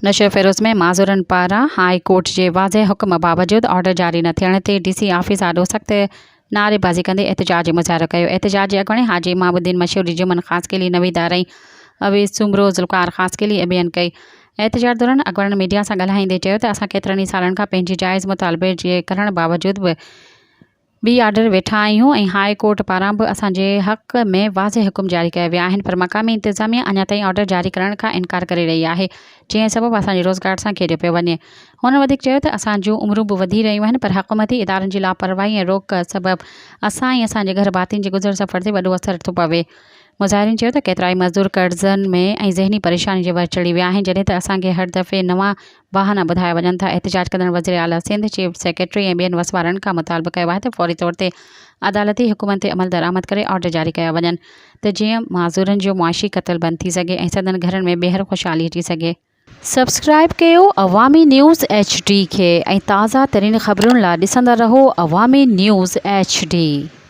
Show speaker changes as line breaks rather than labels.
نوشهروفيروز ۾ معذورن پاران high court جي واضح حڪم باوجود آرڊر جاري نه ٿيڻ تي ڊي سي آفيس آڏو سخت نعريبازي ڪندي احتجاجي مظاهرو ڪيو. احتجاج جي اڳواڻي حاجي امام الدين مشوري، جمن خاصخيلي، نويد آرائين، اويس سومرو، ذوالفقار خاصخيلي ۽ ٻين ڪئي. احتجاج دوران اڳواڻن ميڊيا سان ڳالهائيندي چيو ته اسان ڪيترن ئي سالن کان پنهنجي جائز مطالبي جي ڪرڻ باوجود به بي آرڊر ويٺا آهيون ۽ هاء ڪورٽ پاران به اسان جي حق ۾ واضح حڪم جاري ڪيا ويا آهن پر مقامي انتظاميا اڃا تائين آرڊر جاري ڪرڻ کان انڪار ڪري رهي آهي جنهن سبب اسان جي روزگار سان کيڏيو پيو وڃي. هن وڌيڪ چيو ته اسان جون عمرون به وڌي رهيون آهن پر حڪومتي ادارن جي لاپرواهي ۽ روڪ سبب اسان ۽ اسان جي گهر ڀاتين جي گذر سفر تي وڏو اثر ٿو پوي. مظاهرين چيو ته ڪيترائي مزدور قرضن ۾ ۽ ذهني پريشاني جي ور چڙهي ويا آهن جڏهن ته اسان کي هر دفعي نوان بهانا ٻڌايا وڃن ٿا. احتجاج ڪندڙن وزيراعليٰ سنڌ، چيف سيڪريٽري ۽ ٻين وس وارن کان مطالبو ڪيو آهي ته فوري طور تي عدالتي حڪمن تي عملدرآمد ڪري آرڊر جاري ڪيا وڃن ته جيئن معذورن جو معاشي قتل بند ٿي سگهي ۽ سندن گهرن ۾ ٻيهر خوشحالي اچي سگهي.
سبسڪرائيب ڪيو عوامي نيوز ايڇ ڊي کي ۽ تازه ترين خبرن لا ڏسندا رهو عوامي نيوز ايڇ ڊي.